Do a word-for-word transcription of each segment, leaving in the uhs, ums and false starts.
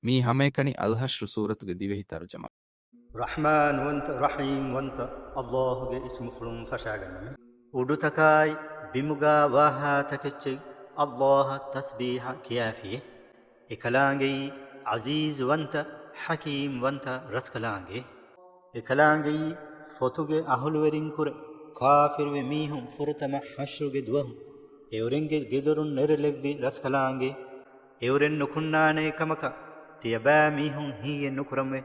މީ ހަމައެކަނި އަލްޙަޝްރު ސޫރަތުގެ ދިވެހި ތަރުޖަމާ. ރަޙްމާންވަންތަ، ރަޙީމްވަންތަ އައްލާހުގެ އިސްމުފުޅުން ފަށާގަންނަމެ. އުޑުތަކާއި ބިމުގާ ވާހާ ތަކެއްޗެއް އައްލާހަށް ތަސްބީޙަ ކިޔާފިއޭ. އެކަލާނގެއީ ޢަޒީޒުވަންތަ، ޙަކީމްވަންތަ ރަސްކަލާނގެ. އެކަލާނގެއީ ފޮތުގެ އަހުލުވެރިންކުރެ ކާފިރުވި މީހުން ފުރަތަމަ ޙަޝްރުގެ ދުވަހު އެއުރެންގެ ގެދޮރުން ނެރެލެއްވި ރަސްކަލާނގެ. އެއުރެން ނުކުންނާނޭ ކަމަކަށް ތިޔަބައިމީހުން ހީއެއް ނުކުރަމުވެ.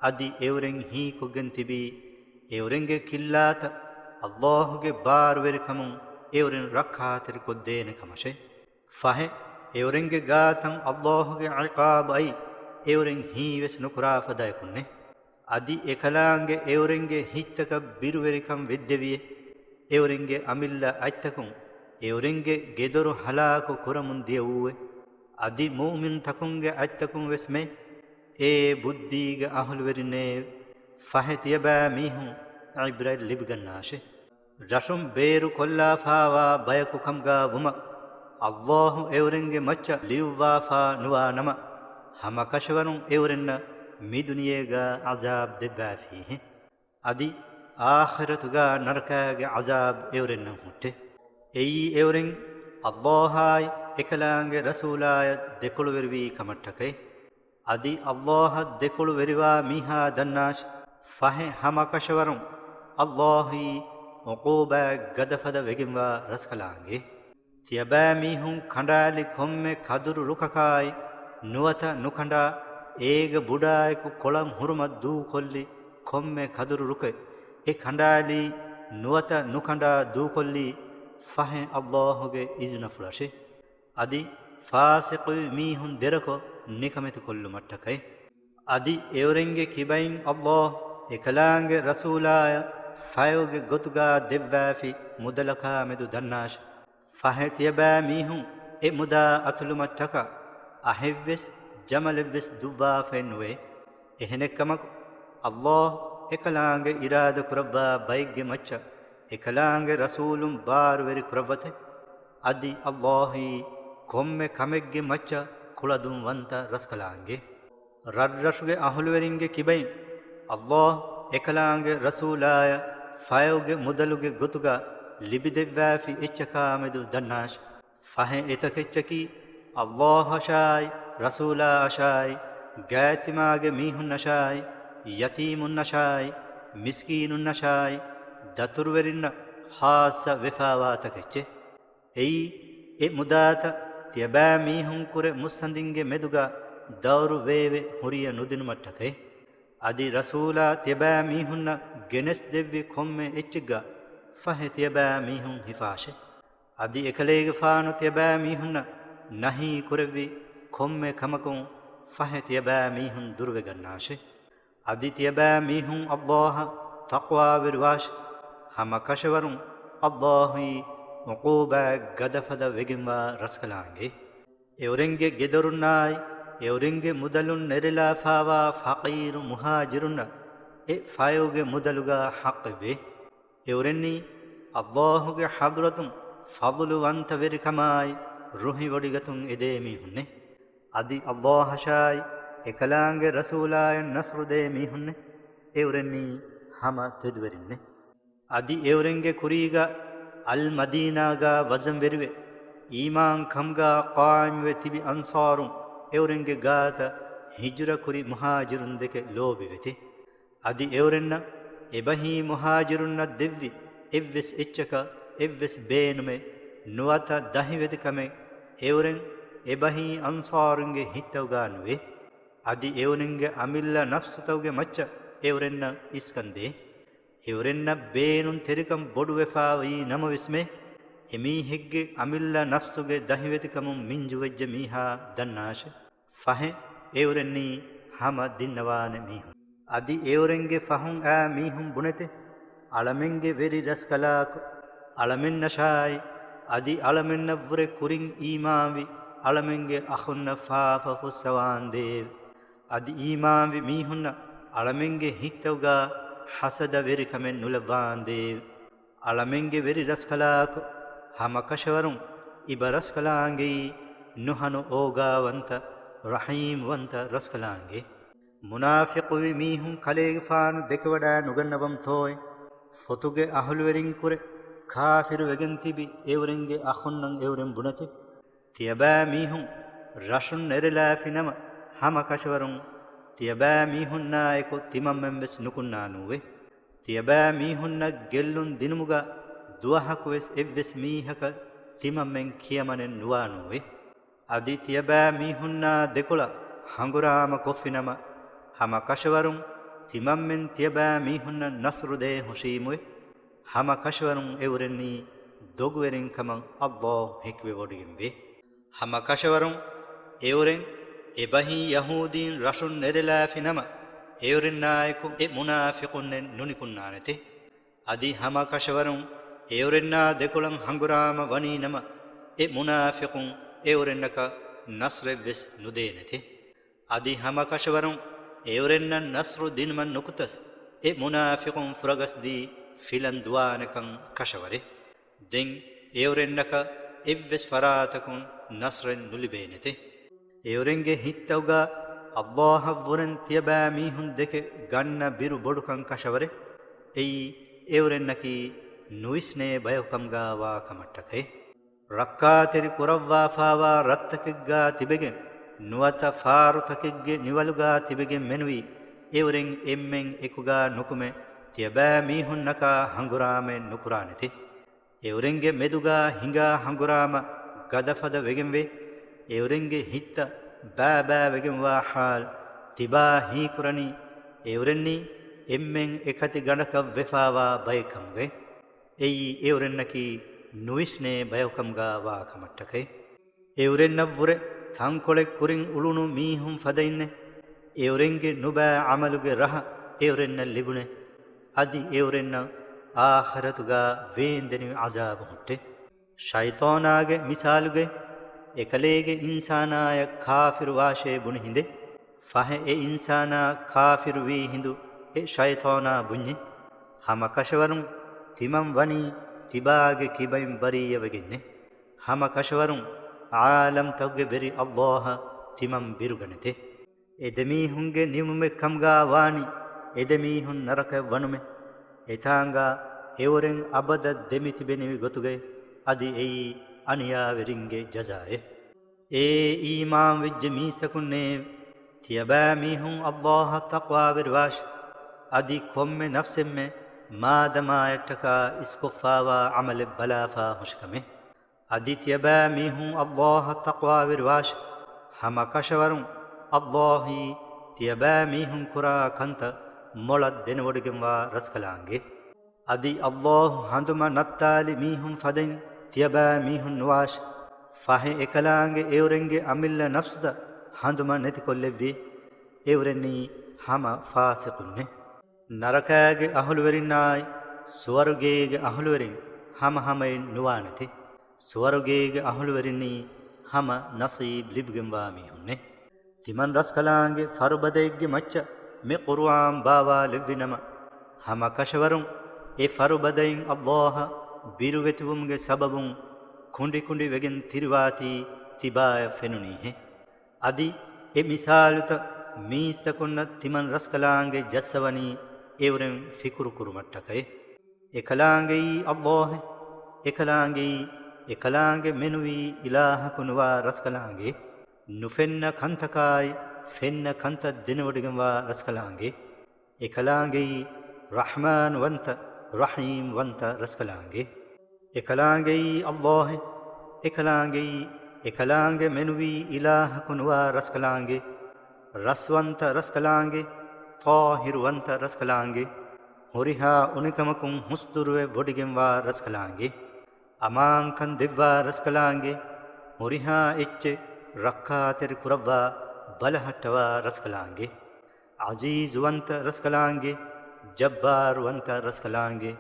އަދި އެއުރެން ހީކޮށްގެން ތިބީ، އެއުރެންގެ ކިއްލާތައް އައްލާހުގެ ބާރުވެރިކަމުން އެއުރެން ރައްކާތެރިކޮށްދޭނެ ކަމަށޭ. ފަހެ، އެއުރެންގެ ގާތަށް އައްލާހުގެ ޢިޤާބު އައީ، އެއުރެން ހީވެސް ނުކުރާ ފަދައަކުންނޭ. އަދި އެކަލާނގެ އެއުރެންގެ ހިތްތަކަށް ބިރުވެރިކަން ވެއްދެވިއޭ. އެއުރެންގެ އަމިއްލަ އަތްތަކުން އެއުރެންގެ ގެދޮރު ހަލާކު ކުރަމުން ދިޔައޫއޭ. އަދި މުއުމިންތަކުންގެ އަތްތަކުން ވެސް މެ، އޭ ބުއްދީގެ އަހުލުވެރިންނޭ، ފަހެ ތިޔަބައިމީހުން ޢިބްރަތް ލިބިގަންނާށޭ. ރަށުން ބޭރު ކޮށްލާފާވާ ބަޔަކު ކަމުގާ ވުމަށް، އައްލާހު އެއުރެންގެ މައްޗަށް ލިޔުއްވާފާ ނުވާ ނަމަ، ހަމަކަށަވަރުން އެއުރެންނަށް މިދުނިޔޭގާ ޢަޒާބް ދެއްވާފީހޭ. އަދި އާޚިރަތުގާ ނަރަކާގެ ޢަޒާބް އެއުރެންނަށް ހުއްޓޭ. އެއީ އެއުރެން އައްލާހާއި އެކަލާނގެ ރަސޫލާޔަށް ދެކޮޅުވެރިވީ ކަމަށްޓަކައި. އަދި އައްލާހަށް ދެކޮޅު ވެރިވާ މީހާ ދަންނާށި، ފަހެ ހަމަކަށަވަރުން އައްލާހީ ޢުޤޫބާތް ގަދަފަދަ ވެގެންވާ ރަސްކަލާނގެ. ތިޔަބައިމީހުން ކަނޑާލި ކޮންމެ ކަދުރު ރުކަކާއި، ނުވަތަ ނުކަނޑާ، އޭގަ ބުޑާއެކު ކޮޅަށް ހުރުމަށް ދޫކޮށްލި ކޮންމެ ކަދުރު ރުކެއް، އެ ކަނޑާލީ ނުވަތަ ނުކަނޑާ ދޫކޮށްލީ ފަހެ އައްލާހުގެ އިޒުނަފުޅަށޭ. އަދި ފާސިޤުވި މީހުން ދެރަކޮށް ނިކަމެތި ކޮށްލުމަށްޓަކައި. އަދި އެއުރެންގެ ކިބައިން އައްލާހު އެކަލާނގެ ރަސޫލާޔަށް ފަޔުގެ ގޮތުގާ ދެއްވާފި މުދަލަކާމެދު ދަންނާށި. ފަހެ ތިޔަބައިމީހުން އެ މުދާ އަތުލުމަށްޓަކާ އަހެއްވެސް ޖަމަލެއްވެސް ދުއްވާފައެއް ނުވޭ. އެހެނެއްކަމަކު، އައްލާހު އެކަލާނގެ އިރާދަކުރައްވާ ބައެއްގެ މައްޗަށް އެކަލާނގެ ރަސޫލުން ބާރުވެރި ކުރައްވަތެ. އަދި އައްލާހީ ކޮންމެ ކަމެއްގެ މައްޗަށް ކުޅަދުންވަންތަ ރަސްކަލާނގެ. ރަށްރަށުގެ އަހުލުވެރިންގެ ކިބައިން އައްލާހު އެކަލާނގެ ރަސޫލާޔަށް ފަޔުގެ މުދަލުގެ ގޮތުގަ ލިބިދެއްވާފި އެއްޗަކާމެދު ދަންނާށި. ފަހެ އެތަކެއްޗަކީ، އައްލާހަށާއި، ރަސޫލާއަށާއި، ގާތިމާގެ މީހުންނަށާއި، ޔަތީމުންނަށާއި، މިސްކީނުންނަށާއި، ދަތުރުވެރިންނަށް ޚާއްޞަ ވެފާވާ ތަކެއްޗެއް. އެއީ، އެ މުދާތައް ތިޔަބައިމީހުންކުރެ މުއްސަނދިންގެ މެދުގަ ދައުރު ވޭވެ ހުރިޔަ ނުދިނުމަށްޓަކައި. އަދި ރަސޫލާ ތިޔަބައިމީހުންނަށް ގެނެސްދެއްވި ކޮންމެ އެއްޗެއްގަ ފަހެ ތިޔަބައިމީހުން ހިފާށެ. އަދި އެކަލޭގެފާނު ތިޔަބައިމީހުންނަށް ނަހީ ކުރެއްވި ކޮންމެ ކަމަކުން ފަހެ ތިޔަބައިމީހުން ދުރުވެގަންނާށެ. އަދި ތިޔަބައިމީހުން އައްލާހަށް ތަޤްވާވެރިވާށެ. ހަމަކަށަވަރުން އައްލާހީ ޢުޤޫބާތް ގަދަފަދަ ވެގެންވާ ރަސްކަލާނގެ. އެއުރެންގެ ގެދޮރުންނާއި، އެއުރެންގެ މުދަލުން ނެރެލާފާވާ ފަޤީރު މުހާޖިރުންނަށް އެ ފަޔުގެ މުދަލުގަ ޙައްޤެއްވޭ. އެއުރެންނީ އައްލާހުގެ ޙަޟްރަތުން ފަޟުލުވަންތަވެރިކަމާއި ރުހިވޮޑިގަތުން އެދޭ މީހުންނޭ. އަދި އައްލާހަށާއި އެކަލާނގެ ރަސޫލާޔަށް ނަޞްރު ދޭ މީހުންނޭ. އެއުރެންނީ ހަމަ ތެދުވެރިންނޭ. އަދި އެއުރެންގެ ކުރީގަ އަލްމަދީނާގާ ވަޒަންވެރިވެ، އީމާން ކަމުގާ ޤާއިމްވެ ތިބި އަންޞާރުން އެއުރެންގެ ގާތަށް ހިޖުރަކުރި މުހާޖިރުން ދެކެ ލޯބިވެތި. އަދި އެއުރެންނަށް އެބަހީ މުހާޖިރުންނަށް ދެއްވި އެއްވެސް އެއްޗަކަށް އެއްވެސް ބޭނުމެއް ނުވަތަ ދަހިވެތިކަމެއް އެއުރެން އެބަހީ އަންޞާރުންގެ ހިތްތަކުގާ ނުވޭ. އަދި އެއުރެންގެ އަމިއްލަ ނަފްސުތަކުގެ މައްޗަށް އެއުރެންނަށް އިސްކަންދޭ. އެއުރެންނަށް ބޭނުންތެރިކަން ބޮޑުވެފާވީ ނަމަވެސްމެ، އެމީހެއްގެ އަމިއްލަ ނަފްސުގެ ދަހިވެތިކަމުން މިންޖުވެއްޖެ މީހާ ދަންނާށެ. ފަހެ، އެއުރެންނީ ހަމަ ދިންނަވާނެ މީހުން. އަދި އެއުރެންގެ ފަހުން އާ މީހުން ބުނެތެ، އަޅަމެންގެ ވެރި ރަސްކަލާކު، އަޅަމެންނަށާއި، އަދި އަޅަމެންނަށްވުރެ ކުރިން އީމާންވި އަޅަމެންގެ އަޚުންނަށް ފާފަ ފުއްސަވާންދޭވެ. އަދި އީމާންވި މީހުންނަށް އަޅަމެންގެ ހިތްތަކުގާ ހަސަދަވެރިކަމެއް ނުލައްވާންދޭވެ. އަޅަމެންގެ ވެރި ރަސްކަލާކު، ހަމަކަށަވަރުން އިބަ ރަސްކަލާނގެއީ ނުހަނު އޯގާވަންތަ، ރަޙީމްވަންތަ ރަސްކަލާނގެ. މުނާފިޤުވި މީހުން ކަލޭގެފާނު ދެކެވަޑާ ނުގަންނަވަމުތޯއެ؟ ފޮތުގެ އަހުލުވެރިންކުރެ ކާފިރުވެގެން ތިބި އެއުރެންގެ އަޚުންނަށް އެއުރެން ބުނެތެ؟ ތިޔަބައިމީހުން ރަށުން ނެރެލާފިނަމަ، ހަމަ ކަށަވަރުން ތިޔަބައިމީހުންނާއެކު ތިމަންމެންވެސް ނުކުންނާނޫވެ. ތިޔަބައިމީހުންނަށް ގެއްލުން ދިނުމުގަ ދުވަހަކުވެސް އެއްވެސް މީހަކަށް ތިމަންމެން ކިޔަމަނެއް ނުވާނޫވެ. އަދި ތިޔަބައިމީހުންނާ ދެކޮޅަށް ހަނގުރާމަ ކޮށްފިނަމަ، ހަމަ ކަށަވަރުން ތިމަންމެން ތިޔަބައިމީހުންނަށް ނަޞްރު ދޭ ހުށީމުވެ. ހަމަ ކަށަވަރުން އެއުރެންނީ ދޮގުވެރިން ކަމަށް ﷲ ހެކިވެވޮޑިގެންވޭ. ހަމަ ކަށަވަރުން އެއުރެން އެބަހީ ޔަހޫދީން ރަށުން ނެރެލާފިނަމަ، އެއުރެންނާއެކު އެ މުނާފިޤުންނެއް ނުނިކުންނާނެތެ. އަދި ހަމަ ކަށަވަރުން އެއުރެންނާ ދެކޮޅަށް ހަނގުރާމަ ވަނީނަމަ، އެ މުނާފިޤުން އެއުރެންނަކަށް ނަޞްރެއްވެސް ނުދޭނެތެ. އަދި ހަމަ ކަށަވަރުން އެއުރެންނަށް ނަޞްރު ދިނުމަށް ނުކުތަސް، އެ މުނާފިޤުން ފުރަގަސްދީ ފިލަން ދުވާނެކަން ކަށަވަރެއް. ދެން އެއުރެންނަކަށް އެއްވެސް ފަރާތަކުން ނަޞްރެއް ނުލިބޭނެތެ. އެއުރެންގެ ހިތްތަކުގަ ﷲ އަށްވުރެން ތިޔަބައިމީހުން ދެކެ ގަންނަ ބިރު ބޮޑުކަން ކަށަވަރެއް. އެއީ އެއުރެންނަކީ ނުވިސްނޭ ބަޔަކު ކަމުގަ ވާ ކަމަށްޓަކައި. ރައްކާތެރި ކުރައްވާފާވާ ރަށްތަކެއްގަ ތިބެގެން، ނުވަތަ ފާރުތަކެއްގެ ނިވަލުގަ ތިބެގެން މެނުވީ، އެއުރެން އެންމެން އެކުގަ ނުކުމެ، ތިޔަބައިމީހުންނަކާ ހަނގުރާމައެއް ނުކުރާނެތެ. އެއުރެންގެ މެދުގަ ހިނގާ ހަނގުރާމަ ގަދަފަދަ ވެގެންވޭ. އެއުރެންގެ ހިތްތައް ބާބާވެގެންވާ ޙާލު ތިބާ ހީކުރަނީ، އެއުރެންނީ އެންމެން އެކަތި ގަނޑަކަށް ވެފާވާ ބައެއް ކަމުގައި. އެއީ އެއުރެންނަކީ ނުވިސްނޭ ބަޔަކު ކަމުގަ ވާ ކަމަށްޓަކައި. އެއުރެންނަށްވުރެ ތަންކޮޅެއް ކުރިން އުޅުނު މީހުން ފަދައިންނެ. އެއުރެންގެ ނުބައި ޢަމަލުގެ ރަހަ އެއުރެންނަށް ލިބުނެ. އަދި އެއުރެންނަށް އާޚިރަތުގަ ވޭންދެނިވި ޢަޒާބު ހުއްޓެ. ޝައިޠާނާގެ މިސާލުގައި، އެކަލޭގެ އިންސާނާޔަށް ކާފިރު ވާށޭ ބުނި ހިނދެއް، ފަހެ އެ އިންސާނާ ކާފިރު ވީ ހިނދު އެ ޝައިޠާނާ ބުންޏެ، ހަމަ ކަށަވަރުން ތިމަން ވަނީ ތިބާގެ ކިބައިން ބަރީއަވެގެންނެ. ހަމަ ކަށަވަރުން ޢާލަމްތަކުގެ ވެރި ﷲ އަށް ތިމަން ބިރުގަނެތެ. އެދެމީހުންގެ ނިމުމެއް ކަމުގަ ވާނީ އެދެމީހުން ނަރަކަޔަށް ވަނުމެ. އެތާނގަ އެއުރެން އަބަދަށް ދެމިތިބެނިވި ގޮތުގައި. އަދި އެއީ އަނިޔާވެރިންގެ ޖަޒާއެއް. އޭ އީމާންވެއްޖެ މީސްތަކުންނޭވެ! ތިޔަބައިމީހުން ﷲ އަށް ތަޤްވާވެރިވާށި! އަދި ކޮންމެ ނަފްސެއްމެ މާދަމާޔަށްޓަކާ އިސްކޮށްފާވާ ޢަމަލެއް ބަލާފާ ހުށިކަމެއް. އަދި ތިޔަބައިމީހުން ﷲ އަށް ތަޤްވާވެރިވާށި! ހަމަ ކަށަވަރުން ﷲ އީ ތިޔަބައިމީހުން ކުރާ ކަންތައް މޮޅަށް ދެނެވޮޑިގެންވާ ރަސްކަލާނގެ. އަދި ﷲ ހަނދުމަ ނައްތާލި މީހުން ފަދައިން ތިޔަބައިމީހުން ނުވާށި! ފަހެ އެކަލާނގެ އެއުރެންގެ އަމިއްލަ ނަފްސުތައް ހަނދުމަ ނެތިކޮށްލެއްވި. އެއުރެންނީ ހަމަ ފާސިޤުންނެ. ނަރަކާގެ އަހުލުވެރިންނާއި ސުވަރުގޭގެ އަހުލުވެރިން ހަމަހަމައެއް ނުވާނެތެ. ސުވަރުގޭގެ އަހުލުވެރިންނީ ހަމަ ނަޞީބް ލިބިގެންވާ މީހުންނެ. ތިމަން ރަސްކަލާނގެ ފަރުބަދައެއްގެ މައްޗަށް މި ޤުރުއާން ބާވާލެއްވިނަމަ، ހަމަ ކަށަވަރުން އެ ފަރުބަދައިން ﷲ އަށް ބިރުވެތިވުމުގެ ސަބަބުން ކުނޑިކުނޑިވެގެން ތިރިވާތީ ތިބާޔަށް ފެނުނީހެ. އަދި އެ މިސާލުތައް މީސްތަކުންނަށް ތިމަން ރަސްކަލާނގެ ޖައްސަވަނީ އެއުރެން ފިކުރު ކުރުމަށްޓަކައި. އެކަލާނގެއީ ﷲ އެ. އެކަލާނގެއީ، އެކަލާނގެ މެނުވީ އިލާހަކު ނުވާ ރަސްކަލާނގެ. ނުފެންނަ ކަންތަކާއި، ފެންނަ ކަންތައް ދެނެވޮޑިގެންވާ ރަސްކަލާނގެ. އެކަލާނގެއީ ރަޙްމާން ވަންތަ، ރަޙީމް ވަންތަ ރަސްކަލާނގެ. އެކަލާނގެއީ ﷲ އެ. އެކަލާނގެއީ، އެކަލާނގެ މެނުވީ އިލާހަކު ނުވާ ރަސްކަލާނގެ. ރަސްވަންތަ ރަސްކަލާނގެ، ޠާހިރުވަންތަ ރަސްކަލާނގެ، ހުރިހާ އުނިކަމަކުން ހުސްދުރުވެ ވޮޑިގެންވާ ރަސްކަލާނގެ، އަމާންކަން ދެއްވާ ރަސްކަލާނގެ، ހުރިހާ އެއްޗެއް ރައްކާތެރި ކުރައްވާ ބަލަހައްޓަވާ ރަސްކަލާނގެ، ޢަޒީޒުވަންތަ ރަސްކަލާނގެ، ޖައްބާރުވަންތަ ރަސްކަލާނގެ،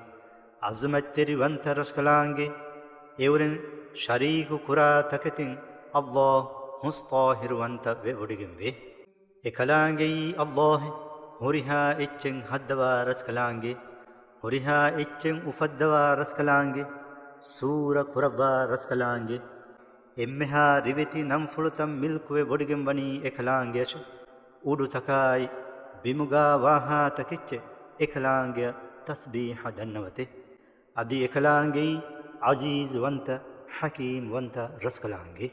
ޢަޒުމަތްތެރިވަންތަ ރަސްކަލާނގެ، އެއުރެން ޝަރީކު ކުރާ ތަކެތިން ﷲ ހުސް ޠާހިރުވަންތަ ވެވޮޑިގެންވޭ. އެކަލާނގެއީ ﷲ އެ. ހުރިހާ އެއްޗެއް ހައްދަވާ ރަސްކަލާނގެ، ހުރިހާ އެއްޗެއް އުފައްދަވާ ރަސްކަލާނގެ، ސޫރަ ކުރައްވާ ރަސްކަލާނގެ، އެންމެހާ ރިވެތި ނަންފުޅުތައް މިލްކުވެ ވޮޑިގެން ވަނީ އެކަލާނގެއަށެވެ. އުޑުތަކާއި ބިމުގާ ވާހާތަކެއްޗެވެ. އެކަލާނގެއަށް ތަސްބީޙަ ދަންނަވަތެވެ. އަދި އެކަލާނގެއީ ޢަޒީޒުވަންތަ، ޙަކީމްވަންތަ ރަސްކަލާނގެ.